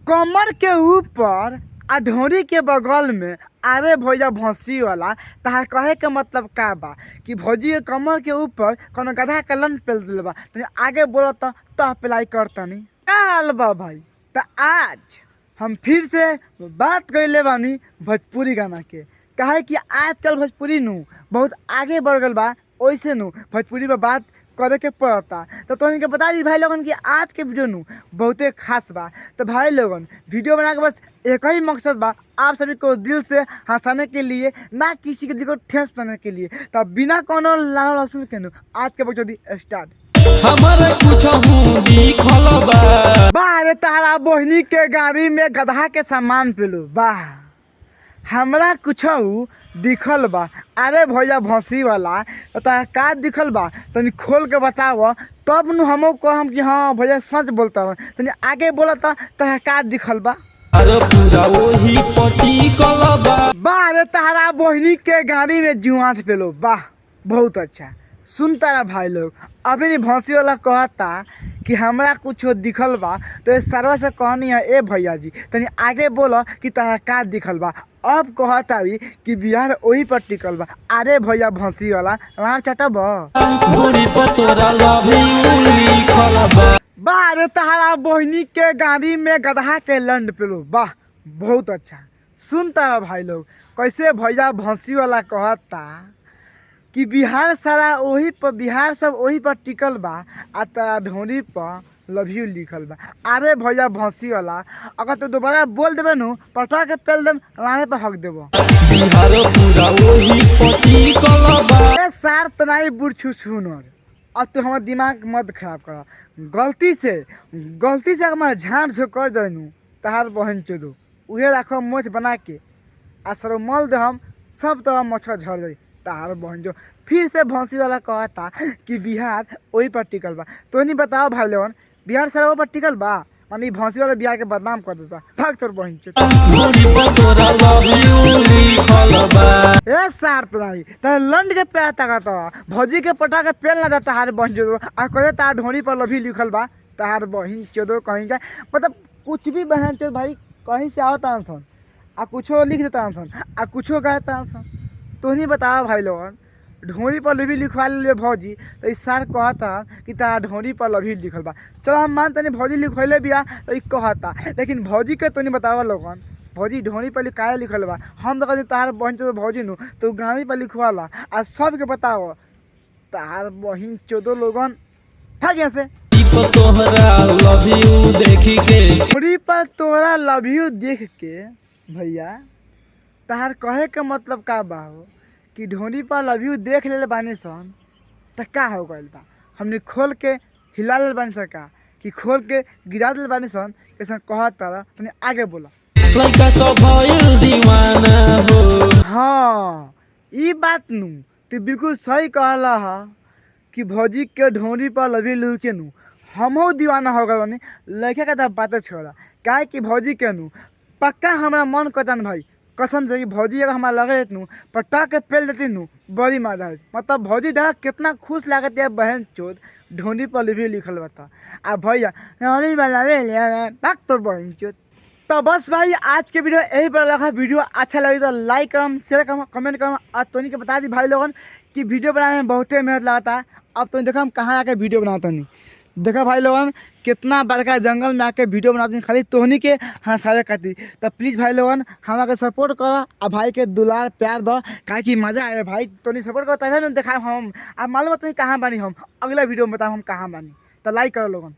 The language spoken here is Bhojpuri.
कमर के ऊपर आ ढोरी के बगल में। अरे भैया भैंसी वाला, तहार कहे के मतलब का बा कि भौजी के कमर के ऊपर कोनो गधा के लन पेल दिल बा? तनी आगे बोलत त तह पेलाई कर तनी का हाल बा भाई। त आज हम फिर से बात कइले बानी भोजपुरी गाना के, काहे कि आजकल भोजपुरी नु बहुत आगे बढ़ गल बा, ओइसे नु भोजपुरी में बात करे के पड़ता। तो तोहनी के बता दी भाई लोगन कि आज के वीडियो नु बहुते खास बा। तो भाई लोगन, वीडियो बना के बस एक ही मकसद बा, आप सभी को दिल से हंसाने के लिए, ना किसी के दिल को ठेस पहुंचाने के लिए। तो बिना कोनो लाना लहसुन के नु आज के बकचोदी स्टार्ट। हमर कुछहु दिखल बा। वाह रे तारा बहिनी के गाड़ी में गधा के सामान पेलू, वाह हमरा कुछ दिखल बा। अरे भैया भैंसी वाला, तो तोरा का दिखल बा तनी खोल के बताव, तब नु हमहू कहम कि हाँ भैया सच बोलता रह। तनी आगे बोलत तोरा का दिखल बा। अरे पूरा ओही पटिकल बा। वाह रे तारा बहिनी के गाड़ी में जुआठ पेलो, वाह बहुत अच्छा। सुन तारा भाई लोग, अभी नहीं भैंसी वाला कहता कि हमरा कुछ दिखल बा, तो ये सरवा से कहनी है ए भैया जी तनी आगे बोलो कि तारा का दिखल बा। अब कहता कि बिहार वही पर टिकल बा। अरे भैया भैंसी वाला लार चटब। भोरी पर तोरा लव you लिखल बा। वाह रे तारा बहिनी के गाड़ी में गधा के लंड पेलो, वाह बहुत अच्छा। सुन तारा भाई लोग, कैसे भैया भैंसी वाला कहता कि बिहार सारा ओही पर, बिहार सब ओही पर टिकल बा आ तारा ढोरी पर लव you लिखल बा। अरे भैया भैंसी वाला, अगर तू दोबारा बोल देबे नु पटा के पेल देम, लाने पर हक देबो। बिहार पूरा ओही पटिकल बा। ए सार तनाई बुढ़ सुनर, अब तू हमार दिमाग मत खराब कर। गलती से हमार झाड़ झोंक कर जाइनू तहार बहन चोदो उहे राखो मोछ बना के आ सरो मल दे हम सब तो मच्छर झड़ जाई तहार बहन जो। फिर से भैंसी वाला कहता कि बिहार वही पर टिकल बा। तो नहीं बताओ भाई लोगन, बिहार सारा पर टिकल बा, माने ई भैंसी वाला बिहार के बदनाम कर देता। भाग तोर बहन चोद। भोरी पर तोरा लव you लिखल बा। ए सार तोराई त लंड के पे ताकत भौजी के पटा के पेल ना जाता हार बहन चोदो आ कहे तार ढोरी पर लभी लिखल बा तार बहन चोदो कहीं का, मतलब कुछ भी बहन चोद भाई कहीं से आवता सन आ कुछो लिख देता सन आ कुछो कहता सन। तो नहीं बताओ भाई लोगन, ढोरी पर लभी लिखवा ले भौजी तो ई सार कहता कि तार ढोरी पर लभी लिखल बा। चलो हम मान तनी भौजी लिखवैले बिया तो ई कहता, लेकिन भौजी के तो नहीं बतावा लोगन, भौजी ढोरी पर काहे लिखल बा। हम तो कहते तार बहन चोदो भौजी नु तो गाड़ी पर लिखवाला आ सबके बताओ तार बहन चोदो लोगन भाग यहाँ से। पर तोहरा लव you देखी के ढोरी पर तोरा लव you देख के भैया तार कहे के मतलब का बा हो कि ढोरी पर लव you देख ले बानी सन त का हो गइल बा, हमने खोल के हिला लेल बानी सन का कि खोल के गिरा दिल बानी सन कैसे कहत तारा तनी आगे बोला। लइका सब भइल दीवाना हो। हाँ ई बात नु तू बिल्कुल सही कहला हा कि भौजी के ढोरी पर लभी लू के नु हमहू दीवाना हो गए बानी। लड़का के तो बातें छोड़ा, काहे कि भौजी के नु पक्का हमरा मन करता भाई कसम से कि भौजी अगर हमारा लगे नु पटा के पेल देती नु बड़ी मजा आइत। मतलब भौजी देखा कितना खुश लागत है बहन चोद ढोरी पर लभी लिखल बता आ भैया ढोरी पर लभी भाग तोर बहन चोद। तो बस भाई आज के वीडियो यही पर लगा। वीडियो अच्छा लगे तो लाइक करम, शेयर करम, कमेंट करम और तोनी के बता दी भाई लोगन कि वीडियो बनाने में बहुते मेहनत लगाता है। अब तो देखा हम कहाँ आके वीडियो बनाता नहीं, देखा भाई लोगन कितना बड़का जंगल में आके वीडियो बनाते हैं खाली तोहनी के हंसावे खातिर। तो प्लीज़ भाई लोगन हमारा के सपोर्ट करो आ भाई के दुलार प्यार दो, काहे कि मज़ा आए भाई तोहनी सपोर्ट करो तभी ना देखाब हम। अब मालूम है तोहनी कहाँ बानी हम, अगला वीडियो में बताऊँ हम कहाँ बानी। तो लाइक करो लोगन।